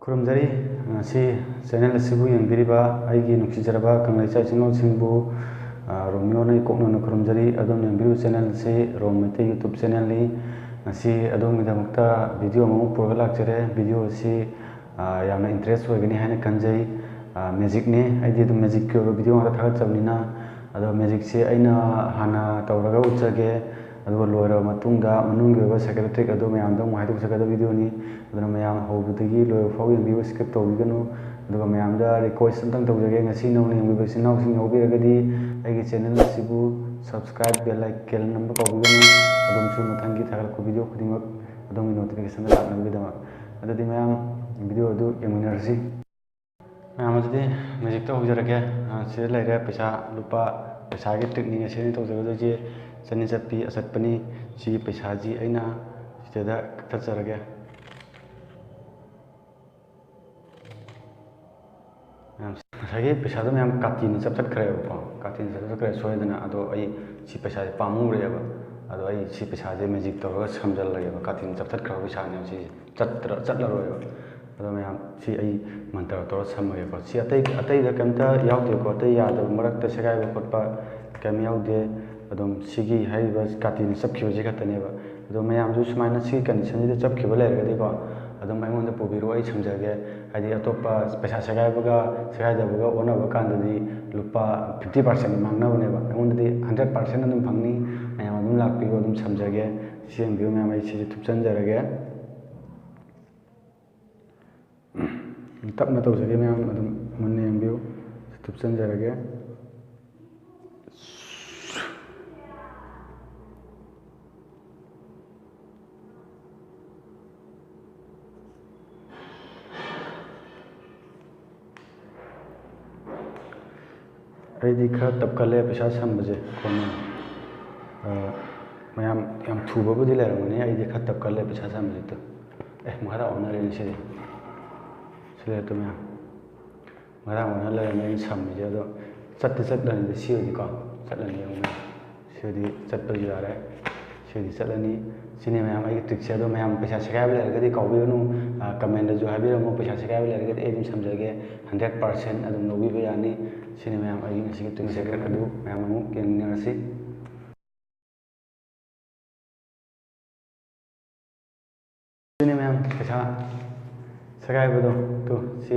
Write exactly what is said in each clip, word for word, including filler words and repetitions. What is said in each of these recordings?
ꯈꯨꯔꯨꯝꯖꯔꯤ꯫ ꯉꯁꯤ ꯆꯦꯅꯦꯜ ꯑꯁꯤꯕꯨ ꯌꯦꯡꯕꯤꯔꯤꯕ ꯑꯩꯒꯤ ꯅꯨꯡꯁꯤꯖꯔꯕ ꯀꯪꯂꯩ ꯏꯆꯥ ꯏꯁꯤꯡꯅꯥꯎꯁꯤꯡꯕꯨ, ꯑ, ꯔꯣꯃꯤꯌꯣꯅ ꯏꯀꯣꯛꯅꯅ ꯈꯨꯔꯨꯝꯖꯔꯤ꯫ ꯑꯗꯣꯝꯅ ꯌꯦꯡꯕꯤꯔꯤꯕ ꯆꯦꯅꯦꯜ ꯑꯁꯤ ꯔꯣꯝ ꯃꯩꯇꯩ YouTube ꯆꯦꯅꯦꯜꯅꯤ꯫ ꯉꯁꯤ ꯑꯗꯣꯝꯒꯤꯗꯃꯛꯇ ꯚꯤꯗꯤꯑꯣ ꯑꯃꯃꯨꯛ ꯄꯨꯔꯒ ꯂꯥꯛꯆꯔꯦ꯫ ꯚꯤꯗꯤꯑꯣ ꯑꯁꯤ, ꯑ, ꯌꯥꯝꯅ ꯏꯟꯇꯔꯦꯁ ꯑꯣꯏꯒꯅꯤ ꯍꯥꯏꯅ ꯈꯟꯖꯩ꯫ ꯑ, ꯃꯦꯖꯤꯛꯅꯤ꯫ ꯑꯩꯗꯤ ꯑꯗꯨꯝ ꯃꯦꯖꯤꯛꯀꯤ ꯑꯣꯏꯕ ꯚꯤꯗꯤꯑꯣ ꯉꯥꯛꯇ ꯊꯥꯒꯠꯆꯕꯅꯤꯅ꯫ ꯑꯗꯣ ꯃꯦꯖꯤꯛꯁꯦ ꯑꯩꯅ ꯍꯥꯟꯅ ꯇꯧꯔꯒ ꯎꯠꯆꯒꯦ꯫ ꯑꯗꯨꯒ ꯂꯣꯏꯔꯕ ꯃꯇꯨꯡꯗ ꯃꯅꯨꯡꯒꯤ ꯑꯣꯏꯕ ꯁꯥꯏꯀ꯭ꯔꯦꯇꯤꯛ ꯑꯗꯨ ꯃꯌꯥꯝꯗ ꯑꯃꯨꯛ ꯍꯥꯏꯗꯣꯛꯆꯒꯗꯕ ꯚꯤꯗꯤꯑꯣꯅꯤ꯫ ꯑꯗꯨꯅ ꯃꯌꯥꯝ ꯍꯧꯕꯗꯒꯤ ꯂꯣꯏꯕ ꯐꯥꯎ ꯌꯦꯡꯕꯤꯌꯨ, skip ꯇꯧꯕꯤꯒꯅꯨ꯫ ꯑꯗꯨꯒ ꯃꯌꯥꯝꯗ ꯔꯤꯀ꯭ꯋꯦꯁ ꯑꯝꯇꯪ ꯇꯧꯖꯒꯦ, ꯉꯁꯤ ꯅꯧꯅ ꯌꯦꯡꯕꯤꯕ ꯏꯆꯤꯟ ꯏꯅꯥꯎꯁꯤꯡ ꯌꯥꯎꯕꯤꯔꯒꯗꯤ ꯑꯩꯒꯤ ꯆꯦꯅꯦꯜ ꯑꯁꯤꯕꯨ subscribe, bell icon ꯅꯝꯕ ꯀꯥꯎꯕꯤꯒꯅꯨ꯫ ꯑꯗꯣꯝꯁꯨ ꯃꯊꯪꯒꯤ ꯊꯥꯒꯠꯂꯛꯄ ꯚꯤꯗꯤꯑꯣ ꯈꯨꯗꯤꯡꯃꯛ ꯑꯗꯣꯝꯒꯤ ꯅꯣꯇꯤꯐꯤꯀꯦꯁꯟꯗ ꯂꯥꯛꯅꯕꯒꯤꯗꯃꯛ꯫ ꯑꯗꯨꯗꯤ ꯃꯌꯥꯝ ꯚꯤꯗꯤꯑꯣ ꯑꯗꯨ ꯌꯦꯡꯃꯤꯟꯅꯔꯁꯤ꯫ ꯃꯌꯥꯝ ꯑꯗꯨꯗꯤ ꯃꯦꯖꯤꯛꯇ ꯍꯧꯖꯔꯒꯦ꯫ ꯑ, ꯁꯤꯗ ꯂꯩꯔꯦ ꯄꯩꯁꯥ, ꯂꯨꯄꯥ, ꯄꯩꯁꯥꯒꯤ ꯇ꯭ꯔꯤꯛꯅꯤ ꯉꯁꯤ ꯑꯩꯅ ꯇꯧꯖꯒꯗꯣꯏꯁꯦ꯫ ꯆꯅꯤ ꯆꯠꯄꯤ ꯑꯆꯠꯄꯅꯤ꯫ ꯁꯤꯒꯤ ꯄꯩꯁꯥꯁꯤ ꯑꯩꯅ ꯁꯤꯗ ꯀꯛꯊꯠꯆꯔꯒꯦ꯫ ꯃꯌꯥꯝ, ꯉꯁꯥꯏꯒꯤ ꯄꯩꯁꯥꯗꯣ ꯃꯌꯥꯝ ꯀꯥꯇꯤꯅ ꯆꯞꯊꯠꯈ꯭ꯔꯦꯕꯀꯣ, ꯀꯥꯇꯤꯅ ꯆꯞꯊꯠꯈ꯭ꯔꯦ ꯁꯣꯏꯗꯅ꯫ ꯑꯗꯣ ꯑꯩ ꯁꯤ ꯄꯩꯁꯥꯁꯦ ꯄꯥꯝꯃꯨꯔꯦꯕ꯫ ꯑꯗꯣ ꯑꯩ ꯁꯤ ꯄꯩꯁꯥꯁꯦ ꯃꯦꯖꯤꯛ ꯇꯧꯔꯒ ꯁꯝꯖꯜꯂꯒꯦꯕ, ꯀꯥꯇꯤꯅ ꯆꯞꯊꯠꯈ꯭ꯔꯕ ꯄꯩꯁꯥꯅꯦꯕ ꯁꯤꯁꯦ꯫ ꯆꯠꯇ꯭ꯔ-, ꯆꯠꯂꯔꯣꯏꯕ꯫ ꯑꯗꯣ ꯃꯌꯥꯝ, ꯁꯤ ꯑꯩ ꯃꯟꯇ꯭ꯔ ꯇꯧꯔ ꯁꯝꯃꯒꯦꯀꯣ꯫ ꯁꯤ ꯑꯇꯩ, ꯑꯇꯩꯗ ꯀꯩꯝꯇ ꯌꯥꯎꯗꯦꯀꯣ, ꯑꯇꯩ ꯌꯥꯗꯕ, ꯃꯔꯛꯇ ꯁꯦꯒꯥꯏꯕ ꯈꯣꯠꯄ ꯀꯩꯝ ꯌꯥꯎꯗꯦ꯫ ꯑꯗꯨꯝ ꯁꯤꯒꯤ ꯍꯥꯏꯔꯤꯕ ꯀꯥꯇꯤꯅ ꯆꯞꯈꯤꯕꯁꯤ ꯈꯛꯇꯅꯦꯕ꯫ ꯑꯗꯣ ꯃꯌꯥꯝꯁꯨ ꯁꯨꯃꯥꯏꯅ ꯁꯤꯒꯤ ꯀꯟꯗꯤꯁꯟꯁꯤꯗ ꯆꯞꯈꯤꯕ ꯂꯩꯔꯒꯗꯤꯀꯣ, ꯑꯗꯨꯝ ꯑꯩꯉꯣꯟꯗ ꯄꯨꯕꯤꯔꯛꯑꯣ, ꯑꯩ ꯁꯝꯖꯒꯦ꯫ ꯍꯥꯏꯗꯤ ꯑꯇꯣꯞꯄ ꯄꯩꯁꯥ ꯁꯦꯒꯥꯏꯕꯒ ꯁꯦꯒꯥꯏꯗꯕꯒ ꯑꯣꯟꯅꯕ ꯀꯥꯟꯗꯗꯤ ꯂꯨꯄꯥ fifty percent ꯃꯥꯡꯅꯕꯅꯦꯕ꯫ ꯑꯩꯉꯣꯟꯗꯗꯤ hundred percent ꯑꯗꯨꯝ ꯐꯪꯅꯤ꯫ ꯃꯌꯥꯝ ꯑꯗꯨꯝ ꯂꯥꯛꯄꯤꯌꯨ, ꯑꯗꯨꯝ ꯁꯝꯖꯒꯦ꯫ ꯁꯤ ꯌꯦꯡꯕꯤꯌꯨ ꯃꯌꯥꯝ, ꯑꯩ ꯁꯤꯁꯦ ꯊꯨꯞꯆꯟꯖꯔꯒꯦ꯫ ꯇꯞꯅ ꯇꯧꯖꯒꯦ ꯃꯌꯥꯝ, ꯑꯗꯨꯝ ꯃꯨꯟꯅ ꯌꯦꯡꯕꯤꯌꯨ꯫ ꯊꯨꯞꯆꯟꯖꯔꯒꯦ꯫ ꯑꯩꯗꯤ ꯈꯔ ꯇꯞꯀꯜꯂꯦ ꯄꯩꯁꯥ ꯁꯝꯕꯁꯦ꯫ ꯀꯣꯟꯅ, ꯑ, ꯃꯌꯥꯝ ꯌꯥꯝ ꯊꯨꯕꯕꯨꯗꯤ ꯂꯩꯔꯝꯒꯅꯤ, ꯑꯩꯗꯤ ꯈꯔ ꯇꯞꯀꯜꯂꯦ ꯄꯩꯁꯥ ꯁꯝꯕꯁꯦ꯫ ꯇꯨ, ꯑꯦ, ꯃꯈꯥꯗ ꯑꯣꯟꯅꯔꯦꯅꯦ ꯁꯤꯗꯤ꯫ ꯁꯤꯗ ꯇꯨ ꯃꯌꯥꯝ꯫ ꯉꯔꯥꯡ ꯑꯣꯏꯅ ꯂꯩꯔꯝꯃꯦ ꯑꯩꯅ ꯁꯝꯃꯤꯁꯦ, ꯑꯗꯣ ꯆꯠꯇꯤ ꯆꯠꯂꯅꯤꯗ, ꯁꯤ ꯑꯣꯏꯗꯤꯀꯣ, ꯆꯠꯂꯅꯤ ꯑꯃꯨꯛ꯫ ꯁꯤ ꯑꯣꯏꯗꯤ ꯆꯠꯄꯁꯨ ꯌꯥꯔꯦ꯫ ꯁꯤꯗꯤ ꯆꯠꯂꯅꯤ꯫ ꯁꯤꯅꯤ ꯃꯌꯥꯝ ꯑꯩꯒꯤ trickꯁꯦ꯫ ꯑꯗꯣ ꯃꯌꯥꯝ ꯄꯩꯁꯥ ꯁꯦꯒꯥꯏꯕ ꯂꯩꯔꯒꯗꯤ ꯀꯥꯎꯕꯤꯔꯅꯨ, commentꯗꯁꯨ ꯍꯥꯏꯕꯤꯔꯝꯃꯣ꯫ ꯄꯩꯁꯥ ꯁꯦꯒꯥꯏꯕ ꯂꯩꯔꯒꯗꯤ ꯑꯩ ꯑꯗꯨꯝ ꯁꯝꯖꯒꯦ, hundred percent ꯑꯗꯨꯝ ꯂꯧꯕꯤꯕ ꯌꯥꯅꯤ꯫ ꯁꯤꯅꯤ ꯃꯌꯥꯝ ꯑꯩꯒꯤ ꯉꯁꯤꯒꯤ trickꯁꯦ꯫ ꯑꯗꯨ ꯃꯌꯥꯝ ꯑꯃꯨꯛ ꯌꯦꯡꯃꯤꯟꯅꯔꯁꯤ꯫ ꯑꯗꯨꯅꯦ ꯃꯌꯥꯝ, ꯄꯩꯁꯥ ꯁꯦꯒꯥꯏꯕꯗꯣ꯫ ꯇꯨ, ꯁꯤ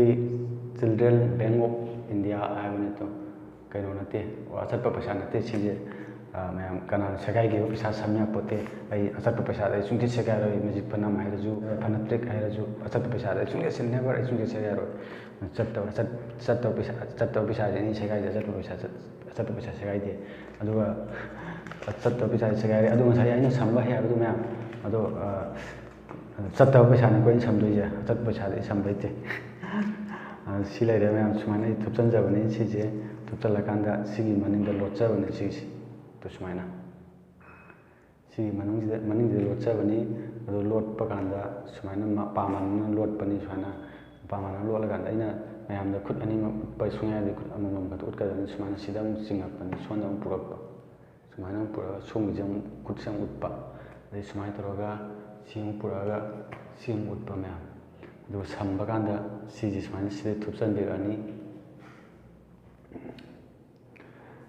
Central Bank of India ꯍꯥꯏꯕꯅꯤ꯫ ꯇꯨ, ꯀꯩꯅꯣ ꯅꯠꯇꯦ, ꯑꯆꯠꯄ ꯄꯩꯁꯥ ꯅꯠꯇꯦ ꯁꯤꯁꯦ꯫ ꯃꯌꯥꯝ, ꯀꯅꯥꯅ ꯁꯦꯒꯥꯏꯈꯤꯕ ꯄꯩꯁꯥ ꯁꯝ ꯌꯥꯄꯣꯠꯇꯦ꯫ ꯑꯩ ꯑꯆꯠꯄ ꯄꯩꯁꯥꯗ ꯑꯩ ꯁꯨꯡꯁꯤ ꯁꯦꯒꯥꯏꯔꯣꯏ꯫ ꯃꯁꯖꯤꯠ ꯐꯅꯝ ꯍꯥꯏꯔꯁꯨ, ꯐꯅꯇ꯭ꯔꯤꯛ ꯍꯥꯏꯔꯁꯨ, ꯑꯆꯠꯄ ꯄꯩꯁꯥꯗ ꯑꯩ ꯁꯨꯡꯁꯤ ꯁꯦ-, never, ꯑꯩ ꯁꯨꯡꯁꯤ ꯁꯦꯒꯥꯏꯔꯣꯏ꯫ ꯆꯠꯇꯕ, ꯆꯠ-, ꯆꯠꯇꯕ ꯄꯩꯁꯥ, ꯆꯠꯇꯕ ꯄꯩꯁꯥꯁꯦ ꯑꯩꯅ ꯁꯦꯒꯥꯏꯗꯦ꯫ ꯑꯆꯠꯄ ꯄꯩꯁꯥ ꯆꯠ-, ꯑꯆꯠꯄ ꯄꯩꯁꯥ ꯁꯦꯒꯥꯏꯗꯦ꯫ ꯑꯗꯨꯒ ꯆꯠꯇꯕ ꯄꯩꯁꯥꯁꯦ ꯁꯦꯒꯥꯏꯔꯦ꯫ ꯑꯗꯨ ꯉꯁꯥꯏ ꯑꯩꯅ ꯁꯝꯕ ꯍꯩ ꯍꯥꯏꯕꯗꯨ ꯃꯌꯥꯝ, ꯑꯗꯣ, ꯑ, ꯆꯠꯇꯕ ꯄꯩꯁꯥꯅꯤꯀꯣ ꯑꯩꯅ ꯁꯝꯗꯣꯏꯁꯦ꯫ ꯑꯆꯠꯄ ꯄꯩꯁꯥꯗꯤ ꯑꯩ ꯁꯝꯕ ꯍꯩꯇꯦ꯫ ꯑ, ꯁꯤ ꯂꯩꯔꯦ ꯃꯌꯥꯝ, ꯁꯨꯃꯥꯏꯅ ꯑꯩ ꯊꯨꯞꯆꯟꯖꯕꯅꯤ꯫ ꯁꯤꯁꯦ ꯊꯨꯞꯆꯜꯂꯀꯥꯟꯗ ꯁꯤꯒꯤ ꯃꯅꯤꯡꯗ ꯂꯣꯠꯆꯕꯅꯤ ꯁꯤꯁꯦ꯫ ꯑꯗꯨ ꯁꯨꯃꯥꯏꯅ꯫ ꯁꯤꯒꯤ ꯃꯅꯨꯡꯁꯤꯗ, ꯃꯅꯤꯡꯁꯤꯗ ꯂꯣꯠꯆꯕꯅꯤ꯫ ꯑꯗꯨ ꯂꯣꯠꯄ ꯀꯥꯟꯗ ꯁꯨꯃꯥꯏꯅ ꯃ-, ꯄꯥ ꯃꯥꯟꯅꯅ ꯂꯣꯠꯄꯅꯤ꯫ ꯁꯨꯃꯥꯏꯅ ꯄꯥ ꯃꯥꯟꯅꯅ ꯂꯣꯠꯂꯀꯥꯟꯗ ꯑꯩꯅ ꯃꯌꯥꯝꯗ ꯈꯨꯠ ꯑꯅꯤꯃꯛ ꯎꯠꯄ ꯁꯨꯡꯌꯥ ꯌꯥꯗꯦ꯫ ꯈꯨꯠ ꯑꯃꯃꯝ ꯈꯛꯇ ꯎꯠꯀꯗꯕꯅꯤ꯫ ꯁꯨꯃꯥꯏꯅ ꯁꯤꯗ ꯑꯃꯨꯛ ꯆꯤꯡꯉꯛꯄꯅꯤ, ꯁꯣꯝꯗ ꯑꯃꯨꯛ ꯄꯨꯔꯛꯄ꯫ ꯁꯨꯃꯥꯏꯅ ꯑꯃꯨꯛ ꯄꯨꯔꯛꯑꯒ ꯁꯣꯝꯒꯤꯁꯦ ꯑꯃꯨꯛ ꯈꯨꯠꯁꯦ ꯑꯃꯨꯛ ꯎꯠꯄ꯫ ꯑꯗꯩ ꯁꯨꯃꯥꯏꯅ ꯇꯧꯔꯒ ꯁꯤ ꯑꯃꯨꯛ ꯄꯨꯔꯛꯑꯒ ꯁꯤ ꯑꯃꯨꯛ ꯎꯠꯄ ꯃꯌꯥꯝ꯫ ꯑꯗꯨꯒ ꯁꯝꯕ ꯀꯥꯟꯗ ꯁꯤꯁꯦ ꯁꯨꯃꯥꯏꯅ ꯁꯤꯗ ꯊꯨꯞꯆꯟꯕꯤꯔꯛꯑꯅꯤ꯫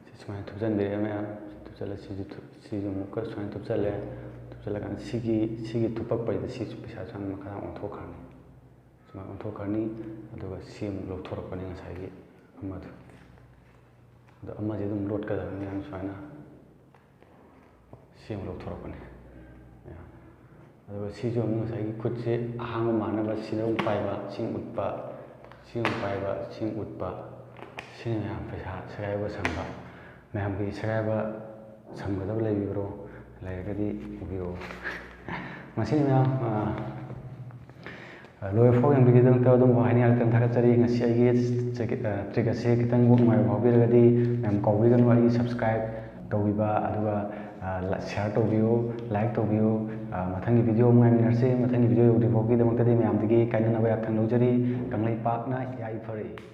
ꯁꯤ ꯁꯨꯃꯥꯏꯅ ꯊꯨꯞꯆꯟꯕꯤꯔꯛꯑꯦ ꯃꯌꯥꯝ꯫ ꯁꯤ ꯊꯨꯞꯆꯜꯂꯦ, ꯁꯤꯁꯨ ꯊꯨꯞ-, ꯁꯤꯁꯨ ꯑꯃꯨꯛꯀ ꯁꯨꯃꯥꯏꯅ ꯊꯨꯞꯆꯜꯂꯦ꯫ ꯊꯨꯞꯆꯜꯂꯀꯥꯟꯗ ꯁꯤꯒꯤ, ꯁꯤꯒꯤ ꯊꯨꯞꯄꯛꯄꯁꯤꯗ ꯁꯤꯁꯨ ꯄꯩꯁꯥ ꯁꯨꯃꯥꯏꯅ ꯃꯈꯥ ꯑꯣꯟꯊꯣꯛꯈ꯭ꯔꯅꯤ꯫ ꯁꯨꯃꯥꯏꯅ ꯑꯣꯟꯊꯣꯛꯈ꯭ꯔꯅꯤ꯫ ꯑꯗꯨꯒ ꯁꯤ ꯑꯃꯨꯛ ꯂꯧꯊꯣꯔꯛꯄꯅꯤ ꯉꯁꯥꯏꯒꯤ ꯑꯃꯗꯣ꯫ ꯑꯗꯣ ꯑꯃꯁꯦ ꯑꯗꯨꯝ ꯂꯣꯠꯀꯗꯕꯅꯤ ꯃꯌꯥꯝ ꯁꯨꯃꯥꯏꯅ꯫ ꯁꯤ ꯑꯃꯨꯛ ꯂꯧꯊꯣꯔꯛꯄꯅꯤ꯫ ꯑꯗꯨꯒ ꯁꯤꯁꯨ ꯑꯃꯨꯛ ꯉꯁꯥꯏꯒꯤ ꯈꯨꯠꯁꯦ ꯑꯍꯥꯡꯕ ꯃꯥꯟꯅꯕ ꯁꯤꯗ ꯑꯃꯨꯛ ꯄꯥꯏꯕ, ꯁꯤ ꯑꯃꯨꯛ ꯎꯠꯄ, ꯁꯤ ꯑꯃꯨꯛ ꯄꯥꯏꯕ, ꯁꯤ ꯑꯃꯨꯛ ꯎꯠꯄ꯫ ꯁꯤꯅ ꯃꯌꯥꯝ ꯄꯩꯁꯥ ꯁꯦꯒꯥꯏꯕ ꯁꯝꯕ꯫ ꯃꯌꯥꯝꯒꯤ ꯁꯦꯒꯥꯏꯕ ꯁꯝꯒꯗꯕ ꯂꯩꯕꯤꯕ꯭ꯔꯣ? ꯂꯩꯔꯒꯗꯤ ꯎꯕꯤꯔꯛꯑꯣ꯫ ꯃꯁꯤꯅꯤ ꯃꯌꯥꯝ, ꯑ, ꯂꯣꯏꯕ ꯐꯥꯎ ꯌꯦꯡꯕꯤꯒꯤꯗꯃꯛꯇ ꯑꯗꯣꯝꯕꯨ ꯍꯥꯏꯅꯤꯡꯉꯥꯏ ꯂꯩꯇꯅ ꯊꯥꯒꯠꯆꯔꯤ꯫ ꯉꯁꯤ ꯑꯩꯒꯤ ꯆꯦꯛ-, ꯑ, trick ꯑꯁꯤ ꯈꯤꯇꯪ ꯅꯨꯡꯉꯥꯏꯕ ꯐꯥꯎꯕꯤꯔꯒꯗꯤ ꯃꯌꯥꯝ ꯀꯥꯎꯕꯤꯒꯅꯨ ꯑꯩꯒꯤ subscribe ꯇꯧꯕꯤꯕ, ꯑꯗꯨꯒ, ꯑ, ꯂ-, share ꯇꯧꯕꯤꯌꯨ, like ꯇꯧꯕꯤꯌꯨ꯫ ꯑ, ꯃꯊꯪꯒꯤ video ꯑꯃ ꯉꯥꯏꯃꯤꯟꯅꯔꯁꯤ꯫ ꯃꯊꯪꯒꯤ video ꯌꯧꯗ꯭ꯔꯤ ꯐꯥꯎꯒꯤꯗꯃꯛꯇꯗꯤ ꯃꯌꯥꯝꯗꯒꯤ ꯀꯥꯏꯅꯅꯕ ꯌꯥꯊꯪ ꯂꯧꯖꯔꯤ꯫ ꯀꯪꯂꯩꯄꯥꯛꯅ ꯌꯥꯏꯐꯔꯦ꯫